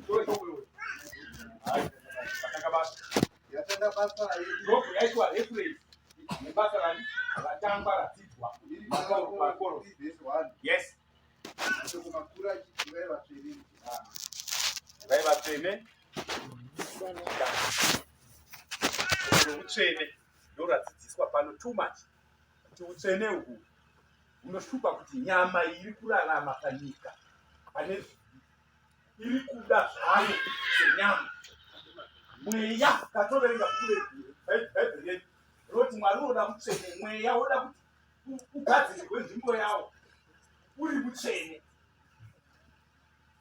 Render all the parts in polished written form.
Tore shoko iwe. Hayi, patanga basa. Yatanga basa Job yaitwa reference nebasa rani ratangwa radzidzwa iri pakoro. verse 1. Yes. Mashoko makuru achiti ivai vatsvene muchidana. Ivai vatsvene. Utsvene ndoradzidziswa pano too much kuti utsvene uhu hunoshupa kuti nyama iri kurarama panyika pane zvivi iri kuda zvayo senyama. Mweya tatoverenga bhuku rebhaibheri redu rinoti Mwari unoda mutsvene, mweya woda kuti ugadzirirwe nzvimbo yawo uri mutsvene.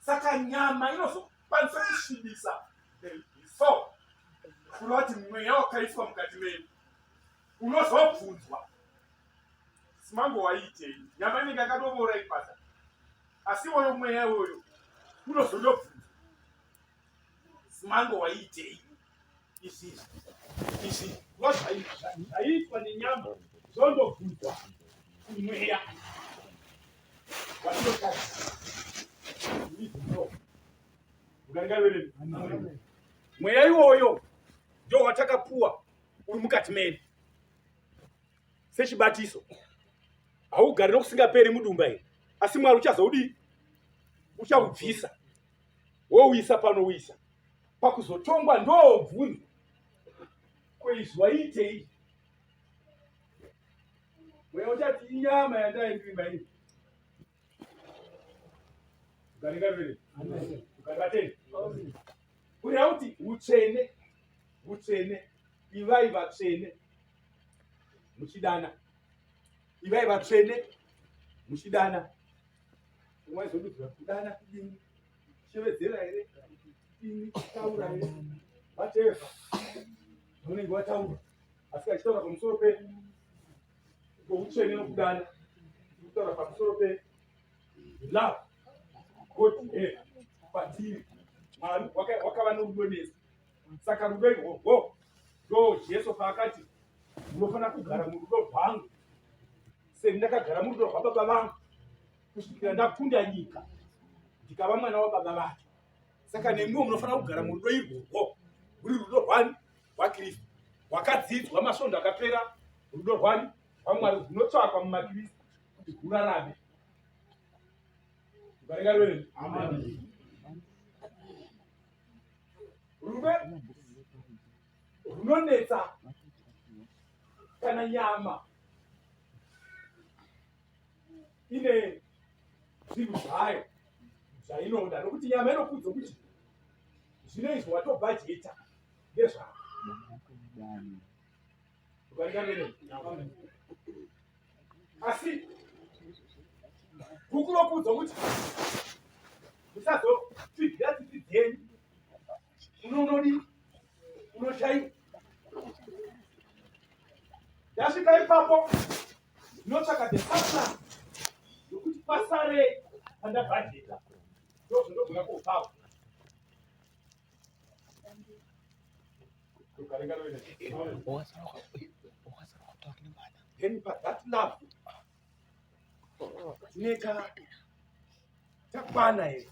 Saka nyama inozokwanisa kusvibisa the soul, kureva kuti mweya wakaiswa mukati medu unozobvunzwa simango waiitei. Nyama inenge yakatovora ipasa, asi iwoyo mweya iwoyo unozondobvunzwa simango waiitei. Izvi izvi zvaiitwa nenyama zvondobvunzwa kumweya watinotarisa. Mweya iwoyo ndio watakapuwa uri mukati medu sechibatiso. Haugari nokusingaperi mudumba iri, asi Mwari uchazoudii? Uchaubvisa wouisa panouisa pakuzotongwa, ndobvunzwa ko izvi waiitei? Mweya uchati inyama yandaindiri mairi. Kureva kuti utsvene, utsvene, ivai vatsvene muchidana, ivai vatsvene muchidana. Waizodudzira kudana kudini? Shevedzera here? Kudini? Taura here? Whatever unenge wataura, asi kachitaura pamusoro pe poutsvene nokudana, kutaura pamusoro pe love God have kwatiri. Mwari wakava norudo nesu, saka rudo irworwo ndo Jesu paakati munofanira kugara murudo rwangu seni ndakagara murudo rwababa vangu kusvikira ndakunda nyika ndikava mwana wababa vake. Saka nemiwo munofanira kugara murudo irworwo, ruri rudo rwani? RwaKristu, rwakadzidzwa masvondo akapera, rudo rwani? RwaMwari, runotsvakwa mumaKristu kuti rwurarame. Rudo runonetsa kana nyama ine zvinhu zvayo zvainoda, nokuti nyama inokudza kuti zvino izvi watobhajeta ndezvako. Asi bhuku rokuudza kuti musazopfigira tsitsi dzenyu, unonodii? Unoshaiwa. Ndasvika ipapo ndinotsvaka the surplus yokuti pasare pandabhajeta, ndozvondogona kuupawo. Then pa that love tineka takwana here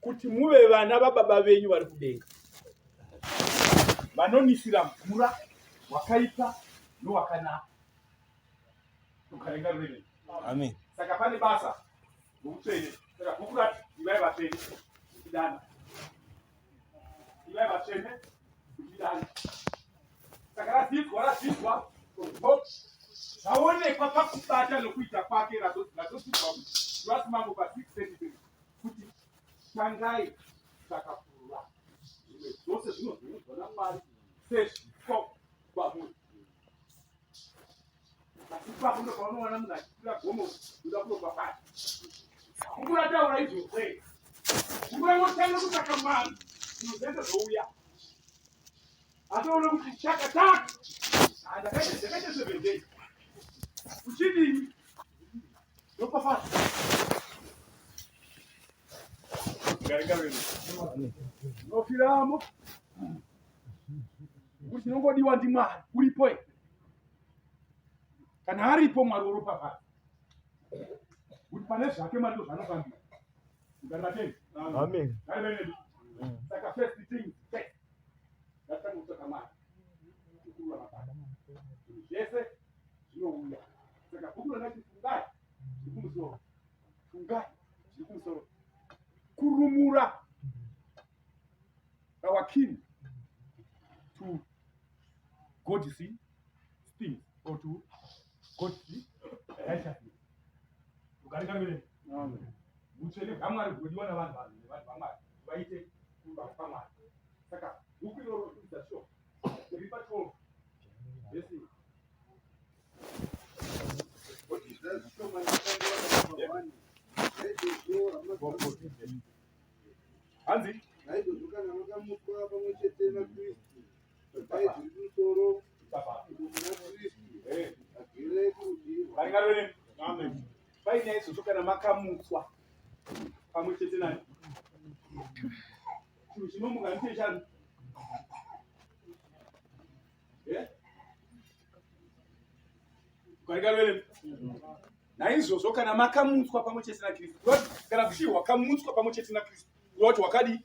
kuti muve vana vababa venyu vari kudenga, vanonisira mvura wakaipa nowakanaka. Amen. Saka pane basa routsvene. Saka bhuku rati ivai vatsvene muchidana, ivai vatsvene muchidana. Saka radzidzwa, radzidzwa, zvaonekwa pakubata nokuita kwake, razodzidzwa kuti rasimango pa 633 kuti tangai takapurura, zvimwe zvose zvinozoudzwa naMwari sezvipo kwamuri. Asi ipapo ndo paunowana munhu achikwira gomo kuda kuropa kwake. Kungurataura izvozvo here? Kungurangotanga kutsvaka Mwari, zvinhu zvese zvouya. Atoona kuti chaka chaka ndakaita 7 days uchidini, ropafadza. Unofiramo kuti chinongodiwa ndiMwari uripo here? Kana aripo Mwari woropafadza, kuti pane zvake Mwari ndozvaanofambira. Mugari Amen. Ngarive Saka first thing first. Ngatitanga kutsvaka Mwari. Kukurura mabasa. Zvinhu zvese zvinouya. Saka bhuku rakati fungai zviri kumusoro. Fungai zviri kumusoro. Kurumura our kin to God's things or to God's righteousness. Ugarika Amen. Hutsvene hwaMwari hunodiwa navanhu vanhu nevanhu vaMwari vaite kururama kwaMwari. Saka bhuku iroro rikuita sure riri pa 12 vhesi. Hanzi Naizvozvo kana makamutswa pamwe chete naKristu, tsvakai zviri kumusoro, uko kuna Kristu agere kurudyi. Varingarire. Amen. Paine izvozvo kana makamutswa pamwe chete nani. Chinhu chinomuka ndichechani. Eh? Varingarire. Naizvozvo kana makamutswa pamwe chete naKristu. Kana kuchi wakamutswa pamwe chete naKristu. Kuti wakadii?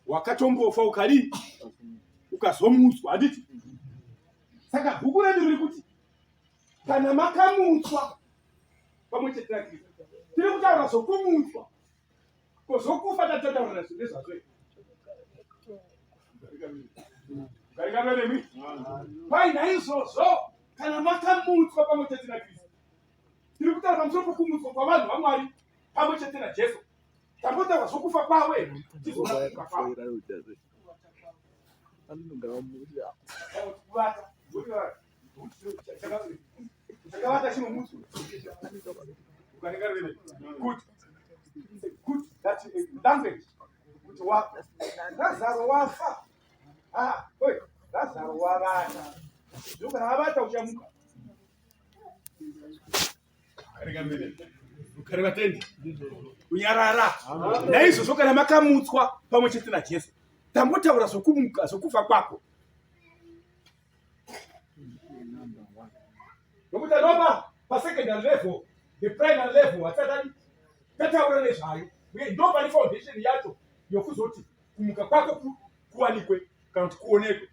Wakatombofa ukadii? Ukazomutswa, handiti? Saka bhuku redu riri kuti kana makamutswa pamwe chete naKristu. Tiri kutaura zvokumutswa. Ko zvokufa tatataura nezvazvo. Garikanwe nemi. Pai naizvozvo kana makamutswa pamwe chete naKristu. Tiri kutaura pamusoro pokumutswa kwavanhu vaMwari pamwe chete naJesu. Tambotaura zvokufa kwavo here? Tizoona kufa kwavo. Kuvata. Chakavata chinomutswa. Good. Good. That language. Kuti wa Lazaro wafa. Ah, oi, Lazaro wavata. Zvino kana avata uchamuka. Rugare vatendi. Kunyarara. Naizvozvo kana makamutswa pamwe chete naJesu, tambotaura zvokumuka zvokufa kwako. Nokuti anopa pasecondary level, the primary level hatisati tataura nezvayo. Uye ndo pane foundation yacho yokuzoti kumuka kwako kuwanikwe kana kuti kuonekwe.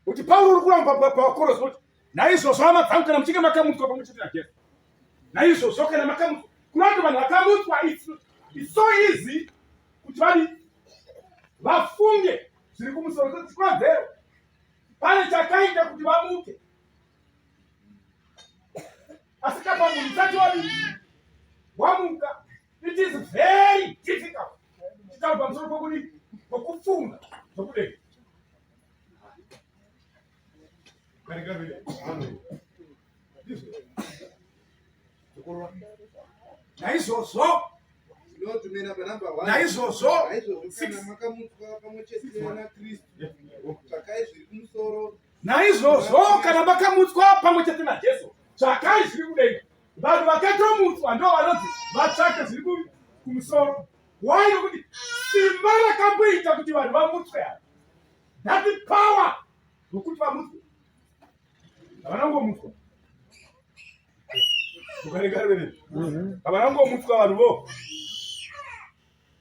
Kuti Pauro uri kuramba paKorose kuti naizvozvo hama dzangu kana muchinge makamutswa pamwe chete naJesu. Naizvozvo kana makamutswa, kuna kuti vanhu vakamutswa it's so easy kuti vadi vafunge zviri kumusoro chikonzero pane chakaita kuti vamuke asi kapa munhu usati wadi wamuka it is very difficult titaura pamusoro pokudii pokufunga zvokudenga. Naizvozvo Tinotumira panamba 1. Naizvozvo Naizvozvo kana makamutswa pamwe chete naKristu, tsvakai zviri kumusoro. Naizvozvo kana makamutswa pamwe chete naJesu, tsvakai zviri kudenga. Vanhu vakatomutswa ndo vanonzi vatsvake zviri kumusoro. Why? Nokuti simba rakamboita kuti vanhu vamutswe ava, that power yokuti vamutswe, havana kungomutswa. Havana kungomutswa vanhu vo.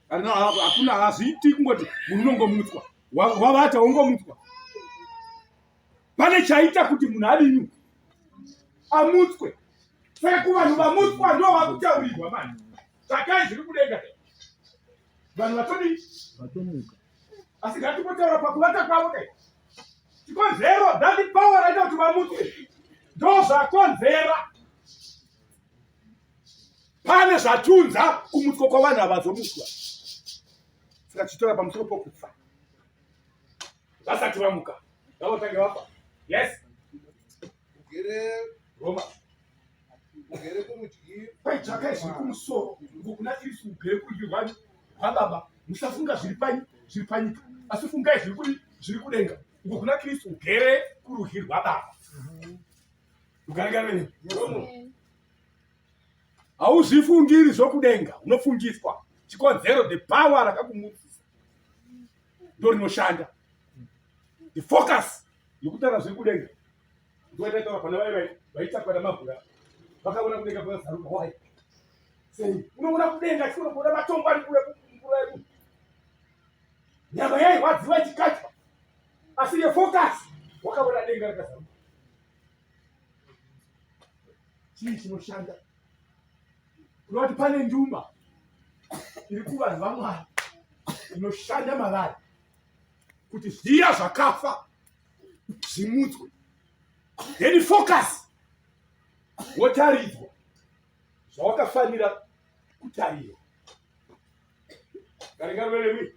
Hakuna, hazviiti kungoti munhu unongomutswa wavata wongomutswa. Pane chaita kuti munhu adini amutswe. Saka kuvanhu vamutswa ndo vakutaurirwa mani, tsvakai zviri kudenga. Vanhu vatodii? Vatomuka. Asi ngatimbotaura pakuvata kwavo kai. Chikonzero, that power raita kuti vamutswe ndo zvakonzera pane zvatunza kumutswa kwavanhu ava vazomutswa. Saka tichitora pamusoro pokufa vasati vamuka, ngavatange vafa. Yes. Ugere Roma. Ugere kurudyi. Paitsvakai zviri kumusoro, uko kuna Kristu ugere kurudyi rwaBaba. Musafunga zviri zviri panyika, asi fungai zviri kuri zviri kudenga, uko kuna Kristu ugere kurudyi rwaBaba. Ugarigare. Hauzvifungiri zvokudenga, unofungiswa. Chikonzero, the power rakakumutsisa ndo rinoshanda. The focus yokutaura zviri kudenga ndoitaitaura pana vai vaitakwa namabhura vakaona kudenga kwakazaruka. Why? Sei unoona kudenga chiona kuona matombo ari kuuya kumvura yemunhu. Nyama yairwadziwa ichikachwa, asi yefocus wakaona denga rakazaruka. Chii chinoshanda? Kunoti pane nduma iri kuvanhu vaMwari inoshanda mavari kuti zviya zvakafa zvimutswe, then focus wotaridzwa zvawakafanira kutarira. Garingaruveremi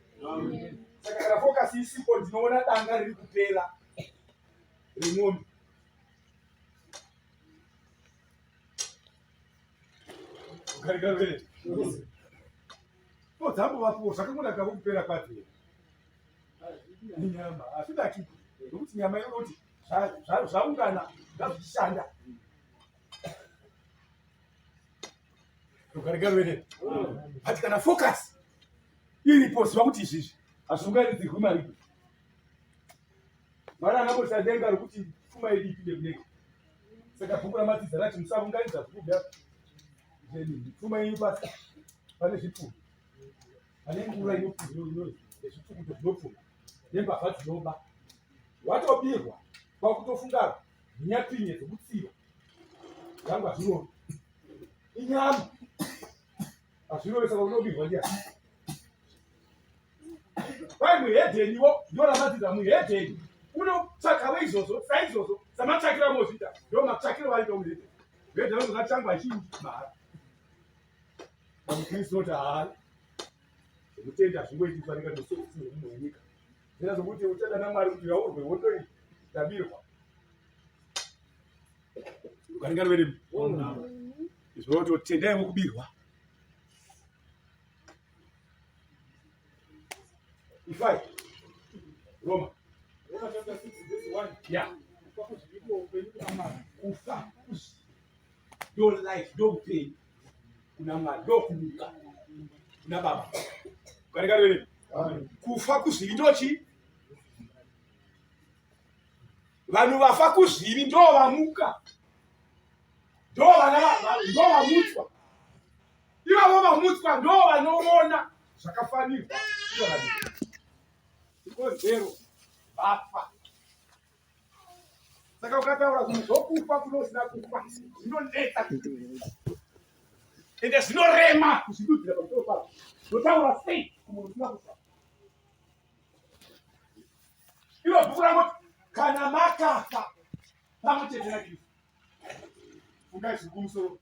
saka kana focus isipo, ndinoona danga riri kupera remombe. Garingaruveremi dzambovapo zvakangonaka kupera kwadzo inyama hazvinaki nokuti nyama inoti zvaungana ngazvichishanda. Rugaregarwere but kana focus iripo, ziva kuti izvizvi hazviunganidzirwi mari. Mwari anamboisa denga rokuti pfuma yedu ipinde kudenga. Saka bhuku raMatidza rati musaunganidza zvokudya zvenyu, pfuma yenyu pasi pane zvipfuyo, pane ngura inezvipfukuto zvinopfuma nembavha dzinoba. Watobirwa kwakutofunga mhinyapinye dzekutsiva yangu. Hazvirovi, inyama, hazvirovi. Saka unobirwa ndiani? Kwai muhedheniwo ndo ramadzidza muhedheni unotsvakawo izvozvo saizvozvo samatsvakiro amozviita, ndo matsvakiro vaita muhedheni. Muhedheni anozotsvangwa achinji mahara. Pamukristu oti haa, zvekutenda hazvingoiti fanika nomunhu wenyika zvina zvokuti uchada naMwari kuti yaurwe hondo iyi ndabirwa. Ukaringaruveremi izvozvo, tendaiwo kubirwa. Ifai Roma. Roma chapter 6 verse 1. Yeah. Kufa kuzvivi upenyu kuna Mwari. Kufa kuzvivi ndo life, ndo upenyu kuna Mwari, ndo kumuka kuna Baba. Ukaringaruveremi kufa kuzvivi ndochi vanhu vafa kuzvivi ndo vamuka, ndo vana ndo vamutswa. Ivavo vamutswa ndo vanoona zvakafanirwa kuraramika chikonzero vafa. Saka ukataura zvinhu zvokufa kuno usina kufa, zvinonetsa ende zvinorema kuzvidudzira pamusoro pazvo. Zvotaura sei kumunhu usina kufa? Iro bhuku rangoti kana makafa pamwe chete naKristu, fungai zviri kumusoro,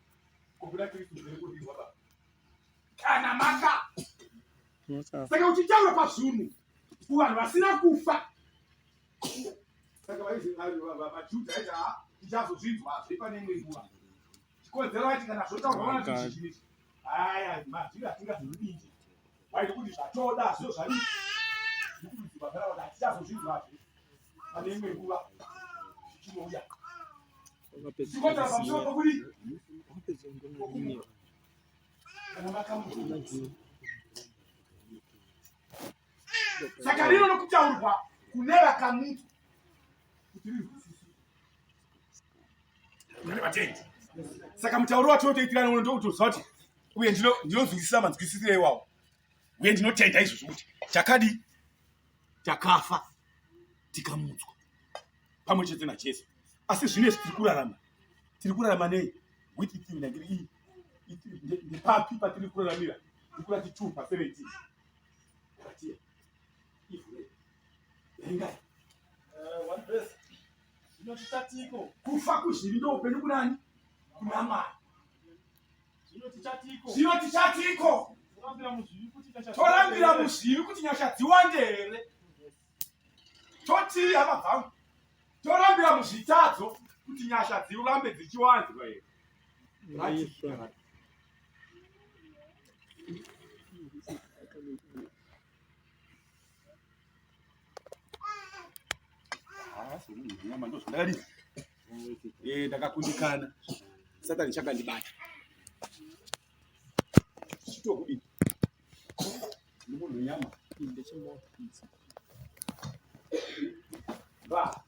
kubuda Kristu zviri kudirwa baba. Kana maka saka uchitaura pazvinhu kuvanhu vasina kufa, saka vaJudha aiti ha, tichazozvinzwazve pane imwe nguva. Chikonzero aiti kana zvotaurwa vana zvinhu haya mazviri hatingazozvidindi waiti kuti zvatoda zvo zvadii zvikurudzirwa kana kuti hatichazozvinzwazve pane imwe nguva zvichinouya. Chikotaura pamusoro pokudii? Kana makamuka. Saka rino nokutaurwa kune vakamutswa kuti rinzwisiswe kune vatendi. Saka mutauro watinotoitirana uno ndokutoziva kuti uye ndinonzwisisa manzwisisiro iwawo, uye ndinotenda izvozvo kuti takadii, takafa tikamutswa pamwe chete naJesu. Asi zvino izvi tiri kurarama, tiri kurarama nei? With ndepapi patiri kuraramira? Ndikurati 2 pa 17 Galatia ivhure, verengai. One verse. Zvino tichatiko? Kufa kuzvivi ndo upenyu kunani? Kuna Mwari. Zvino tichatiko? Zvino tichatiko? Torambira muzvivi kuti nyasha Torambira muzvivi kuti nyasha dziwande here? Totii, hama dzangu? Torambira muzvitadzo kuti nyasha dzirambe dzichiwanzwa here? Right. Ndakadii? Ndakakundikana, Satani chakandibata chitokudii ndimunhu nyama va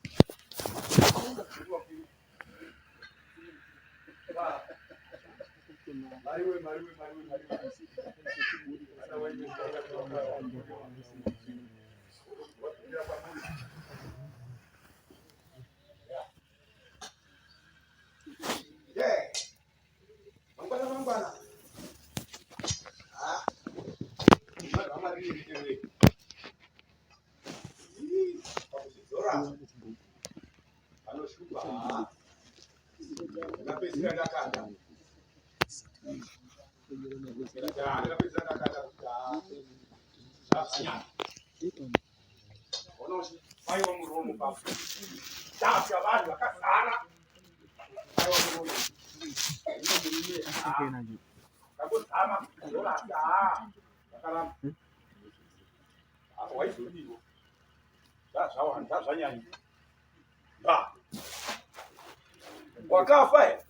va. Mariwe, mariwe, mariwe, mariwe. Yeah. Mangwana mangwana. Ah. Anoshupa. Ndakapedzisira ndakanda. Ndakapedzisira ndakanda kuti zvazvanyanya. Ona uchibaiwa muromo papo. Tafya vanhu vakazara. Baiwa muromo. Ndakuzama kuzora ndakaramba. Apa waizodiwo. Zvazvawanda zvanyanya. Ba. Wakafa here?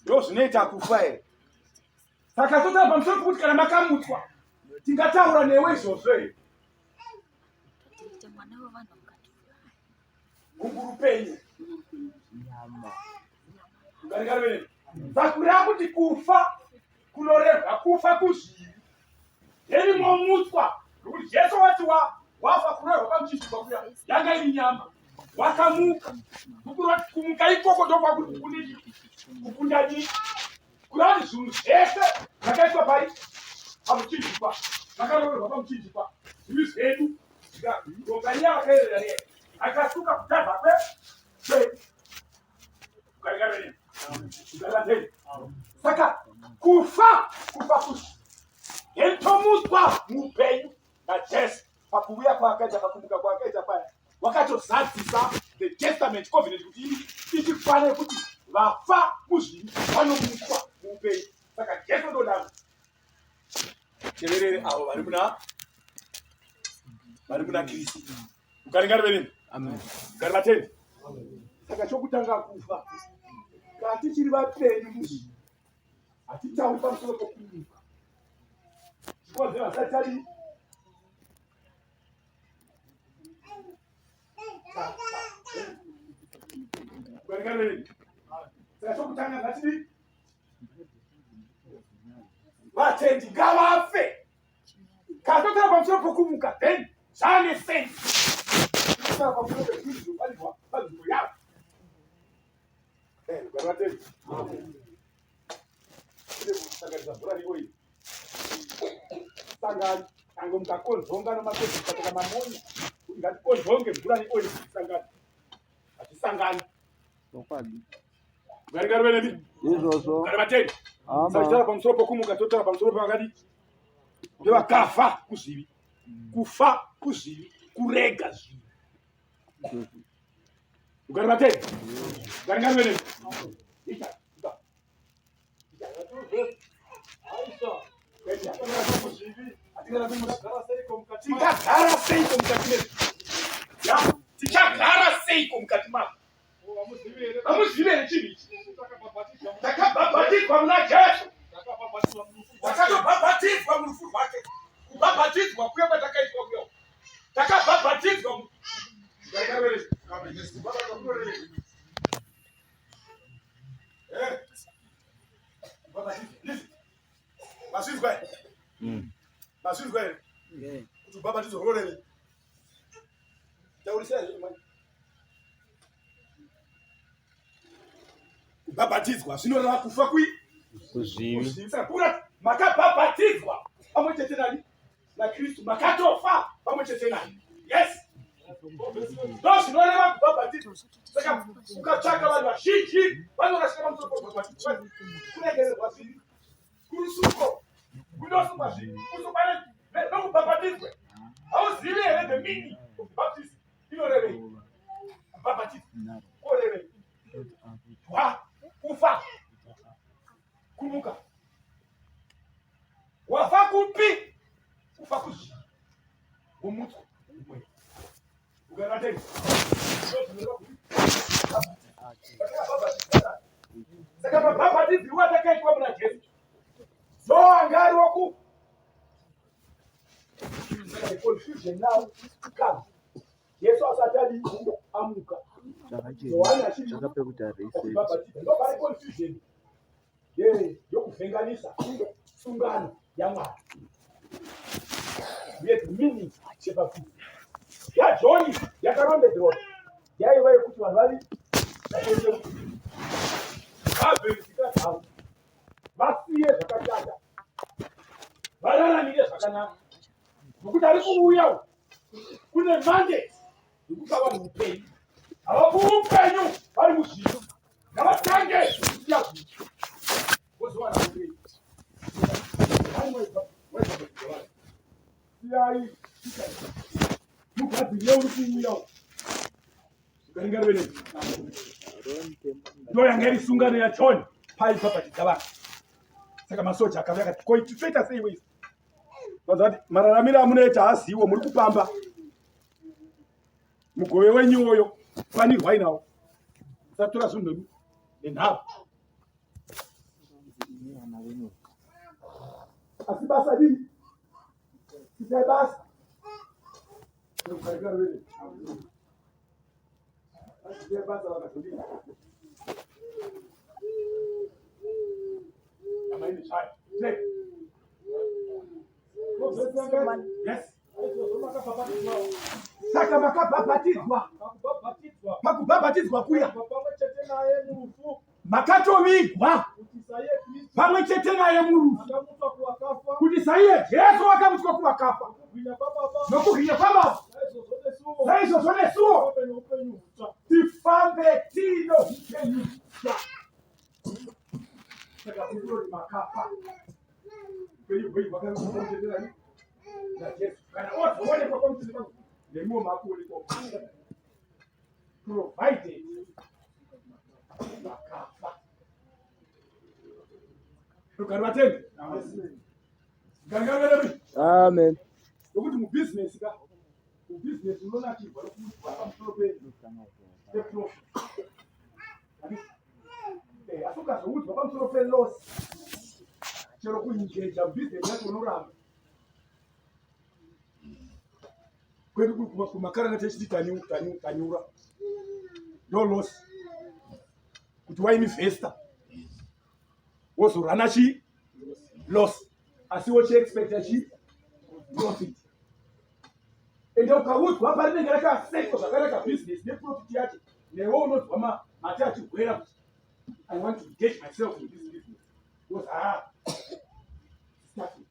Ndozvinoita kufa here? Saka totaura pamusoro pekuti kana makamutswa tingataura newe izvozvo here? Gunguru penyu. Sakureva kuti kufa kunorevwa kufa kuzvivi. Heri momutswa nokuti Jesu wati wafa kurevwa pamuchinjikwa kuya yanga iri nyama wakamuka. Kureva kumuka ikoko ndokwakuti kune kukunda nyika. Kureva kuti zvinhu zvese zvakaitwa pai pamuchinjikwa zvakaroverwa pamuchinjikwa zvivi zvedu ropa riya vakaerera riya akasuka kutadza kwedu. Saka kufa kufa kusi hentomutswa muupenyu naJesu pakuuya kwaakaita pakumuka kwaakaita paya wakatozadzisa the testament covenant kuti ii ichikwane kuti vafa muzvivi vanomutswa muupenyu. Saka Jesu ndodaro teverere avo vari muna vari muna Kristu. Ukaringari venini? Amen. Ugari vatendi. Saka chokutanga kufa. Kana tichiri vapenyu muzvivi, hatitauri pamusoro pokumuka. Zvikonzero hasati tadii? Ukaringari venini? Saka chokutanga ngatidii? Vatendi ngavafe. Kana totaura pamusoro pokumuka then zvane sense. Totaura pamusoro pezvinhu zvinofanirwa panzvimbo yavo. Eh, ugari vatendi. Kune kusanganisa mvura neoil. Sangani, tange mukakonzonga nomakonzo mukataka mamonya. Kuti ngatikonzonge mvura neoil zvisangane. Hazvisangani. Chokwadi. Ugari gari venemi. Izvozvo. Ugari vatendi. Amen. Saka pamusoro pokumuka totaura pamusoro pevakadii? Pevakafa kuzvivi. Kufa kuzvivi, kurega zvivi. Ugari vatendi. Ugari gari venemi. Ita, ita. Tingagara seiko mukati mezvivi? Tichagara seiko mukati mako? Hamuzivi here chinhu ichi? Takabhabhatidzwa muna Jesu, takatobhabhatidzwa murufu rwake. Kubhabhatidzwa kuya kwatakaitwa kuya, takabhabhatidzwa. Mazvinzwa here? Mazvinzwa here? Kuti ubhabhatidzwa kunorevei? Taurisai zvenyu manje. Kubhabhatidzwa zvinoreva kufa kui kuzvivi. Saka kura makabhabhatidzwa pamwe chete nani naKristu, makatofa pamwe chete naye. Yes, ndo zvinoreva kubhabhatidzwa. Saka ukatsvaka vanhu vazhinji vanorasika pamusoro pokubhabhatidzwa, kuregererwa zvivi, kurusuko, kunosungwa zvivi, kusungwa nokubhabhatidzwe. Hauzivi here the meaning of baptism inorevei? Kubhabhatidzwa korevei? Twa kufa kumuka wafa kupi? Kufa kuzvivi womutswa mumweya. Ukaratei saka mabhabhatidzirwo atakaitwa muna Jesu so anga ari woku the confusion now comes. Jesu asati adii amuka. Johani achiri achibhabhatidza. Ndopane confusion yokuvhenganisa sungano yaMwari uye the meaning chepafiti yaJohni yakarondedzerwa yaiva yekuti vanhu vari vabve mutsika dzavo vasiye zvakashata vararamire zvakanaka nokuti ari kuuya kune mandate yekupa vanhu upenyu havapuwi upenyu vari muzvivi ngavatange kusiya zvivi vozowana upenyu. Siyai mugadzirire uri kuuya ndo yanga iri sungano yaJohn paibhabhatidza vanhu. Saka masoja akauya akati ko toita sei wei vazati mararamiro amunoita haaziwo muri kupamba mugove wenyu iwoyo fanirwai nawo musatora zvinhu nemi nenharo asi basa dii itai basa itai basa vakazodii amaini chai take yes Saka makabhabhatidzwa pakubhabhatidzwa kuya makatovigwa pamwe chete naye murufu kuti saiye Jesu wakamutswa kuvakafa nokuhwinya kwababa saizvozvo nesuwo tifambe tino upenyu hutsva. Saka bhuku makafa upenyu hwenyu hwakamutswa naJesu kana ozoonekwa pamutsetse pangu nemiwo makuonekwa provided vakafa rugare vatendi rugare vatendi amen nokuti mubhizinesi ka mubhizinesi unonakirwa nokuudzwa pamusoro peprofit asi ukazoudzwa pamusoro peloss chero kuengeja mubhizinesi yacho unoramba kwedu kumakaranga techiti tanyura ndo loss kuti wainvesta wozorana chi loss asi wochiexpecta chi profit ende ukaudzwa parinenge rakasetwa zvakanaka business neprofit yacho newe unonzwa mate achigwera kuti i want to engage myself in this business because ah starting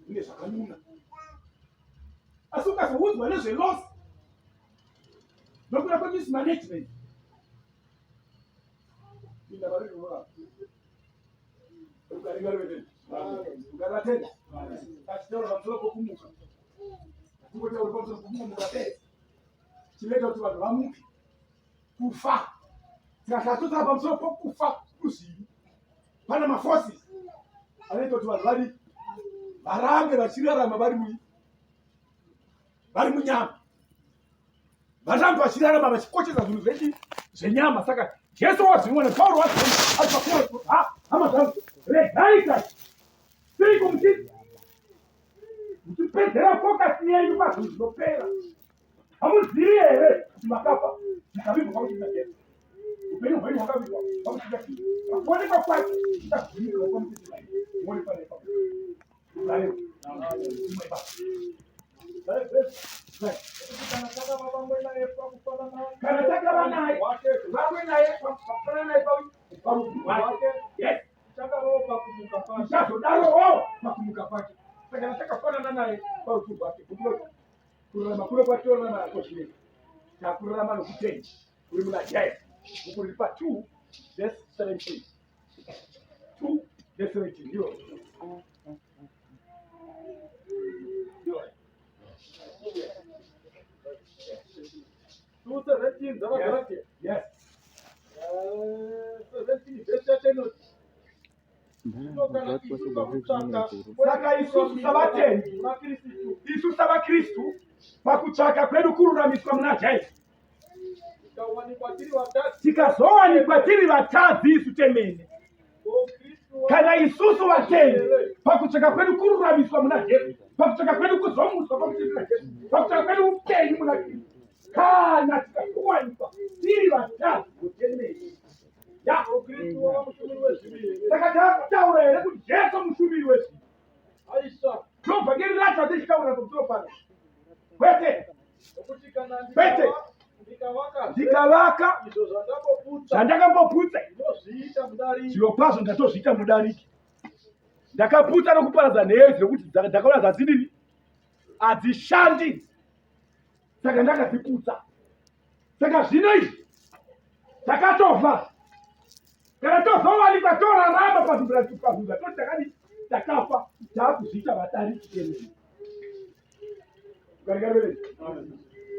ine zvakanuna asi ukazoudzwa nezveloss nokuda kwemismanagement pinda vari ukaratenda achitaura pamusoro pokumuka atingotaura pamusoro pokumuka bedzi chinoita kuti vanhu vamuke kufa tikasatotaura pamusoro pokufa kuzvivi pane maforces anoita kuti vanhu vari varambe vachirarama vari vari munyama varambe vachirarama vachikoshesa zvinhu zvechi zvenyama saka jesu wazviona pauro wazviona ari pakuru hama dzangu regai kai seiko muchi muchipedzera focus yenyu pazvinhu zvinopera hamuzivi here kuti makafa mukavigwa pakuchita jesu upenyu hwenyu hwakavigwa pakuchita jesu pakuonekwa kwake kuchagwinyika pamuchete muonekwa nepa kana takava naye vamwe naye pakufanana naye parufu rwake yes tichazodarowo pakumuka kwake saka kana takafanana naye parufu rwake kurarama kuno kwatinorarama nako zvino takurarama nokutenda kuri muna Jesu bhuku riri pa 2 verse 17 2 verse 17 ndiyo 2:17 dzavaGalatia. Yes. 17 verse yacho inoti Saka isusu savatendi, isu savakristu, pakutsvaka kwedu kururamiswa muna Jesu, tikazowanikwa tiri vatadzi isu temene. Kana isusu vatendi, pakutsvaka kwedu kururamiswa muna Jesu, pakutsvaka kwedu kuzomutswa pakuchitira Jesu, pakutsvaka kwedu upenyu muna Kristu, Kana tikakuwanikwa tiri vatadzi votemene. Ya. Kristu wava mushumiri wezvivi here? Saka takutaura here kuti Jesu mushumiri wezvivi? Aisva. Ndovhangeri racho atichitaura pamusoro paro. Kwete. Nokuti kana Kwete. ndikavaka Ndikavaka izvo zvandakamboputsa zvandakamboputsa ndinozviita mudariki. zvirokwazvo ndatozviita mudariki. Ndakaputsa nokuparadza nheyo dzekuti ndakaona dzadzidini hadzishandi saka ndakadziputsa. Saka zvino izvi takatofa kana tozowanikwa torarama pazvibva toti takadi takafa taakuzviita vadariki kemene.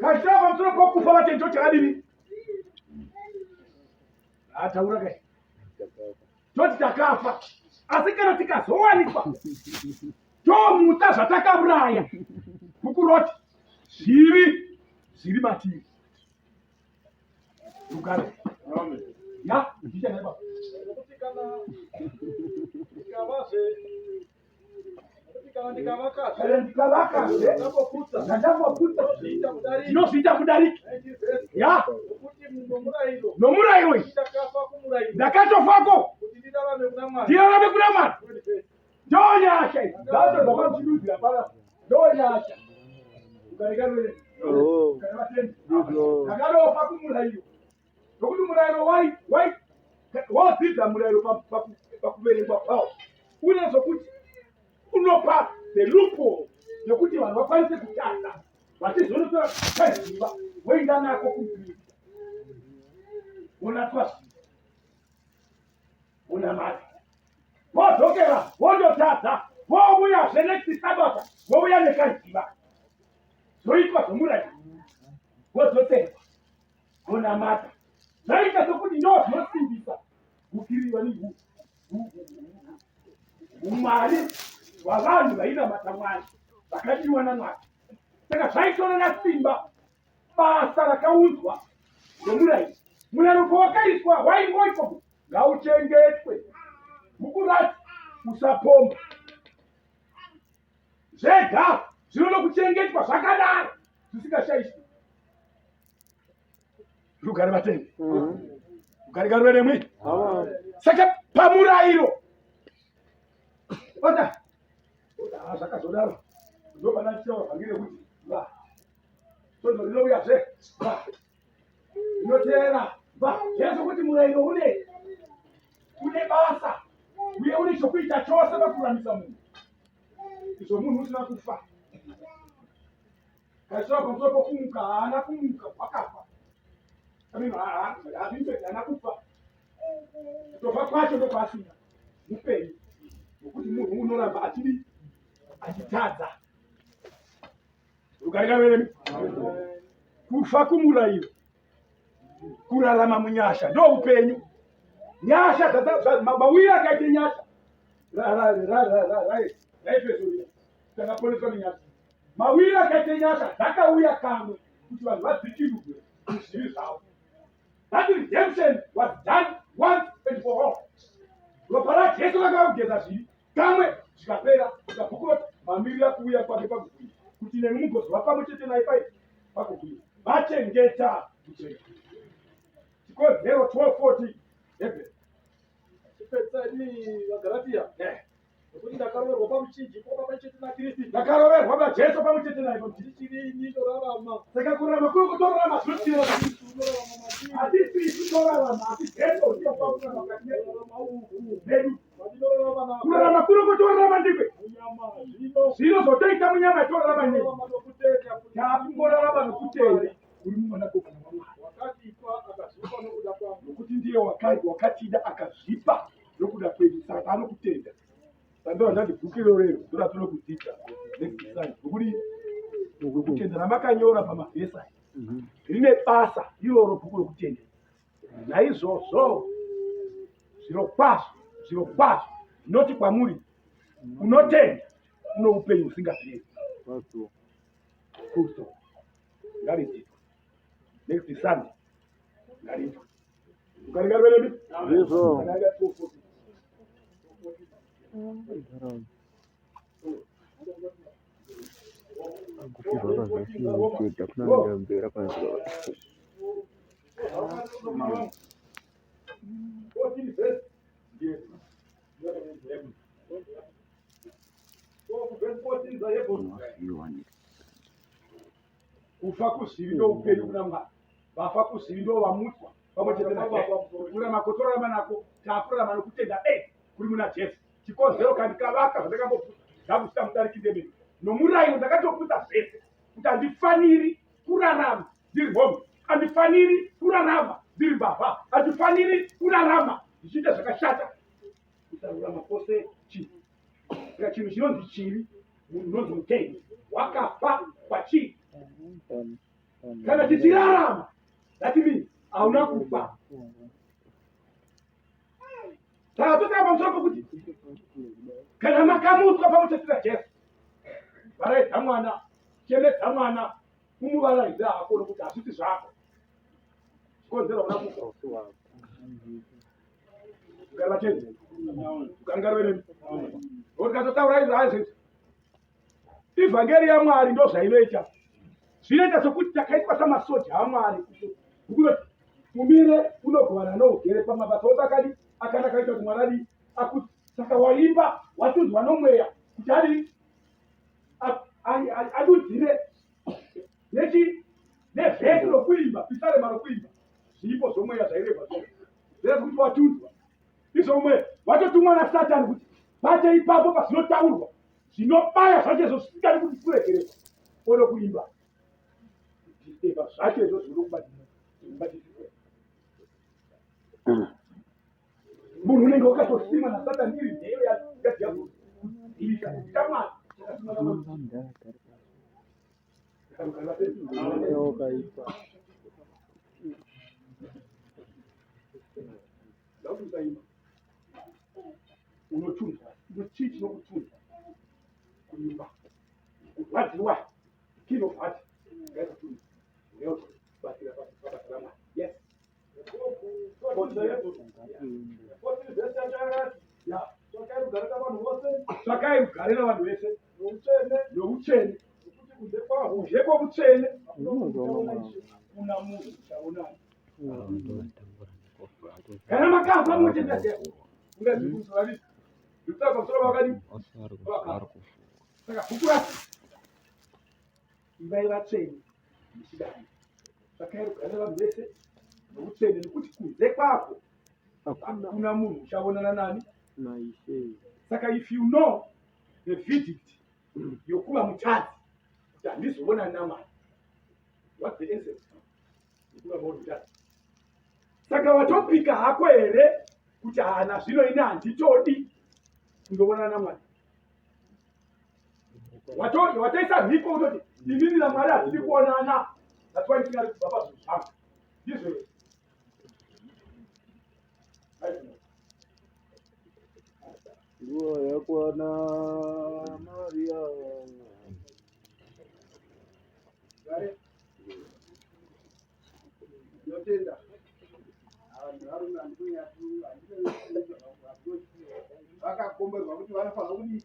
Kachitaura pamusoro pokufa vatendi toti takadini? Ataura kai toti takafa asi kana tikazowanikwa tomutsa zvatakauraya bhuku roti zvivi zviri matiri rugare ya ndichana baba Nokuti kana ndikavazve nokuti kana ndikavakazve kana ndikavakazve zvandamboputsa zvandamboputsa ndinozviita mudariki. ndinozviita mudariki 19 verse. ya Nokuti nomurayiro nomurayiro iyi ndakafa kumurayiro ndakatofako kuti ndirarame kuna Mwari. ndirarame kuna Mwari 20 verse. ndonyasha idzi dzacho dzamachidudzira pana ndonyasha Oh. Ndizvo. ndakanofa kumurayiro nokuti murayiro wai wai wodzidza murayiro pakuverengwa kwawo une zvokuti unopa the loophole yekuti vanhu vakwanise kutadza vachizonotora kaziva voenda nako kumupristi vonatswa zvivi vonamata vodzokera vondotadza vouyazve next sabata vouya nekaziva zvoitwa zvomurayiro vodzoserwa vonamata zvaita sokuti ndo zvinosimbisa ukiriwa umwari hwavanhu vainamata Mwari vakadiwa naMwari. Saka zvaitorera simba basa rakaunzwa nomurayiro. Murayiro pawakaiswa waingoitwa kuti ngauchengetwe. Bhuku rati usapomba zvega zvinoda kuchengetwa zvakadaro zvisingashaishwi. Rugare vatendi, rugare ngaruve nemwi. Amen. Saka pamurayiro ota ota zvakazodaro ndopana tichaura vhangeri rekuti va svondo rinouyazve va rinoteera va Jesu kuti murayiro une basa uye une chokuita chose pakururamisa munhu izvo munhu usina kufa kachitaura pamusoro pokumuka haana kumuka wakafa. I mean, haana kufa kutofa kwacho ndokwasina mupenyu nokuti munhu unoramba achidi achitadza. Rugare ngaruve kufa kumurayiro kurarama munyasha ndo upenyu. Nyasha mauyo akaite nyasha raEfeso riya takaponeswa nenyasha. Mauyo akaite nyasha dzakauya kamwe kuti vanhu vadzikinurwe muzvivi zvavo. That redemption was done once and for all. Ropa raJesu rakavageza zvivi kamwe zvikapera. Bhuku mamirira kuuya kwake pakubwinya kuti nemi mugozova pamwe chete naye pai pakubwinya. Vachengeta kuchena. Chikodzero 12:40 Hebrew. Chipedzisai vaGaratia. Nokuti ndakaroverwa pamuchinjikwa pamwe chete naKristu. Ndakaroverwa naJesu pamwe chete naye pamuchinjikwa. Ndichiri ini ndorarama. Saka kurarama kuri kutorarama zvinotira. Kristu unorarama mandiri. Hatisi isu torarama, asi Jesu ndiye wakurarama mukati Kurarama uku medu. kwandinorarama nako Kurarama kuri kutorarama ndikwe munyama zvino zvino zvotoita munyama torarama nei kurarama nokutenda kuri takungorarama nokutenda kuri mumwanakomana waMwari wakatipa akazvipa nokuda kwangu. Nokuti ndiye wakatida akazvipa nokuda kwedu. Saka taanokutenda sandova ndati bhuku irorero ndoratinokudzidza next time nokuti kutenda ramakanyora pamavhesi aya rine basa iroro bhuku rokutenda. Naizvozvo zvirokwazvo zvirokwazvo ndinoti kwamuri unotenda uno upenyu husingaperi. Full stop. Ngaridzidzwe next Sunday, ngariitwe. Rugare ngaruve nemi. Ndizvo. Kananga 2:40. Kufa kuzvivi ndoupenyu kuna Mwari. Vafa kuzvivi ndo vamutswa pamwe chete naJesu. Kurarama kotorarama nako takurarama nokutenda bedzi kuri muna Jesu. Chikonzero kandi kavaka zvandakamboputsa ndakusvika mudariki ndemene nomurayiro ndakatoputsa zvese kuti handifaniri kurarama ndiri mhombwe, handifaniri kurarama ndiri mbavha, handifaniri kurarama ndichiita zvakashata. Kusarurama kwose chii? Saka chinhu chinonzi chivi munhu unonzi mutendi wakafa kwachii kana chichirarama that means hauna kufa. Saka totaura pamusoro pokuti kana makamutswa pamwe chete naJesu, varaidza mwana, chemedza mwana, umuvaraidza hako nokuti hazvisi zvako. Chikonzero hauna kufa. Ugare vacheni. Ugare venemi. Tikatotaura izvo hazvo. Ivhangeri yaMwari ndozvainoita. Zvinoita sokuti takaitwa samasoja aMwari. Kunoti umire unogovana nougere pamabasa ose akadi akanaka aita kuti Mwari adii akuti saka waimba watunzwa nomweya kuti adii adudzire nechi nevhesi rokuimba pisarema rokuimba zvipo zvomweya zvairehwa zvose zvireva kuti watunzwa izvo mweya watotumwa nasatani kuti bate ipapo pazvinotaurwa zvinobaya zvacho izvo zvisingadi kuti kuregererwa odo kuimba eva zvacho izvo zvinokubatiswa munhu unenge wakatosimwa nasatani iri nheyo yadhiabhorosi kudzivisa kuti chamwari chakasimwa namwari. Unotunzwa chii chinokutunza kuimba kurwadziwa kinovhati ngaikutunza uyabatsira pabasa ramwari. Yes. Tsvakai rugare navanhu vese noutsvene, kunze kwovutsvene kuna munhu uchaonani. Kana makafa motenda ungazvikuzovari ndikutaura pamusoro vakadii. Saka bhuku racho ivai vatsvene muchidai tsvakai rugare navanhu vese noutsvene, nekuti kunze kwako hakuna munhu uchaonana nani naIshe. Saka if you know the verdict yokuva mutadzi kuti handizoonani naMwari, what's the essence yekuva muri mutadzi? Saka watopika hako here kuti hana zvino ini handitodi kundoonana naMwari? Watoisa mhiko kutoti inini naMwari hatidi kuonana, that's why ndisingadi kubva pazvinhu zvangu. Ndizvo here? Nguva yakwana Maria. Ndinotenda. Vanhu varume vakakomberwa kuti vanofanira kuti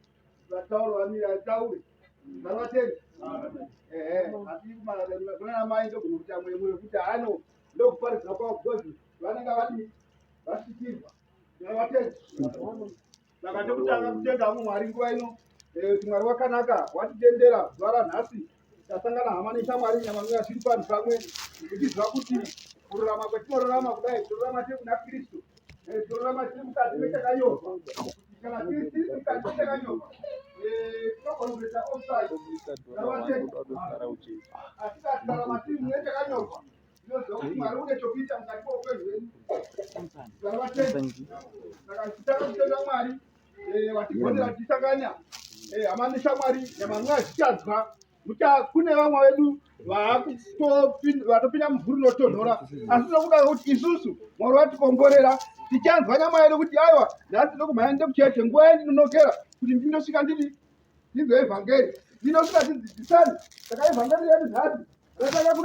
vataure vamire ataure. Vanovatenda. Ehe, asi kuna mai ndogona kuti amwe mwe kuti haano ndokuparidza kwavo because vanenge vadi vasvikirwa. Vanovatenda. Saka ndokutanga kutenda hangu Mwari nguva ino kuti Mwari wakanaka watitendera zuva ranhasi tasangana hama neshamwari nyama mweya zviri panhu pamwe tichiziva kuti kururama kwatinorarama kudai tinorarama tiri kuna Kristu, tinorarama tiri mukati mechakanyorwa. Kana tiri mukati mechakanyorwa tinogona kuita offside, asi tikararama tiri mune chakanyorwa tinoziva kuti Mwari une chokuita mukati meupenyu hwedu. Saka tichitanga kutenda Mwari watigonera tichisangana hama neshamwari nyama mweya zvichadzwa. Kune vamwe vedu vatopinda muvhuri rinotonhora, asi tinokuda kuti isusu Mwari watikomborera tichanzwa nyama yedu kuti aiwa nhasi ndokumhanya ndinde kucheche nguva yandinonokera kuti ndindosvika ndidi ndinzwe evhangeri ndinosvika tidzidzisane. Saka evhangeri yedu nhasi ratanga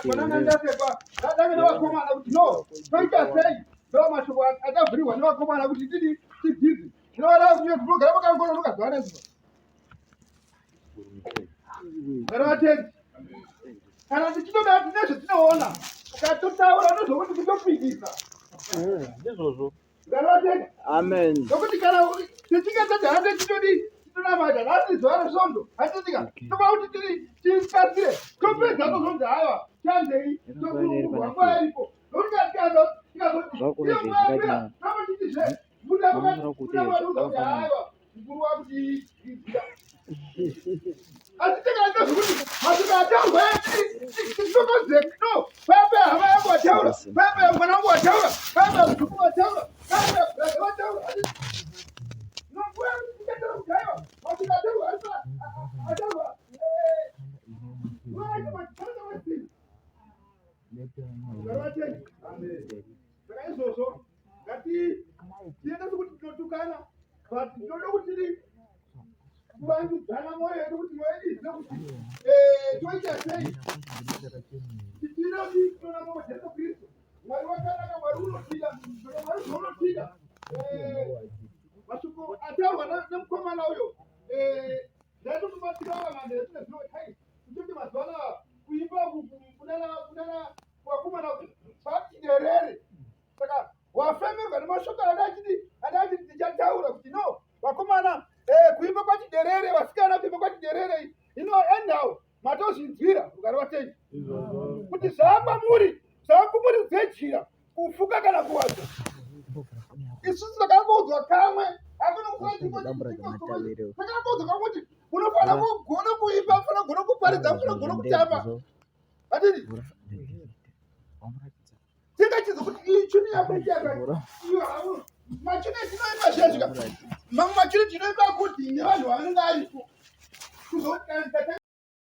kunana ndasekwa ratanga nevakomana kuti no toita sei, ndo mashoko atavhurirwa nevakomana kuti tidi tidzidzi. Zvinoreva kuti tinogara pakangononoka zuva nezuva. Mwari vatendi. Kana tichitoda tine zvetinoona, ukatotaura unozwa kuti kutopikisa. Ndizvozvo. Mwari vatendi. Amen. Nokuti kana tichinge tagara techitodi titonamata nhasi zuva resvondo hatitika toba kuti tiri tibatsire topedza tozonzi haiwa chandei tokurwa nguva iripo nokuti kana tikazoti Zvakure iyo nguva yapera zvezvikadini. tinochitizve buda Vanofanira kuti buda mwaruza kuti vakafanana. haiwa mukuru wakutiidzira asi tikaita zvekuti mashoko ataurwa titokoze no paya paya hama yangu wataura paya paya mwana wangu wataura paya paya muzukuru wataura paya paya brother wataura no nguva yekuti tikatara kuti haiwa mashoko ataurwa ari ataurwa nguva yacho machitanga vasina. Saka izvozvo ngati tiende sekuti tinotukana, but tinoda kuti tiri kuvandudzana mwoyo yedu kuti mwoyo yedu izive kuti toita sei titinoti tinoona mambo Jesu Kristu. Mwari wakanaka, Mwari unotida. Saka Mwari zvaunotida, mashoko ataurwa nemukomana uyo, ndaitomubatsira vanhu tine zvino hai kutoti mazuva anaya kuimba kunana vakomana vatiderere. Saka wafemerwa nemashoko ada achiti tichataura kuti no vakomana, kuimba kwatiderere, vasikana kuimba kwatiderere. Ino anyhow matozvinzwira rugare vatendi kuti zvakwamuri zvakumuri dzejira kufuka kana kuwadza. Isusu takangoudzwa kamwe, hakuna. Takangoudzwa kamwe kuti unofanira kugona kuimba, unofanira kugona kuparidza, unofanira kugona kutamba, hatidi tingachiza kuti iyi chuni yako ichaka iyo hau machuni etinoimba zviya zvika mamwe machuni tinoimba kuti nevanhu vanenge aripo kuzoti kana.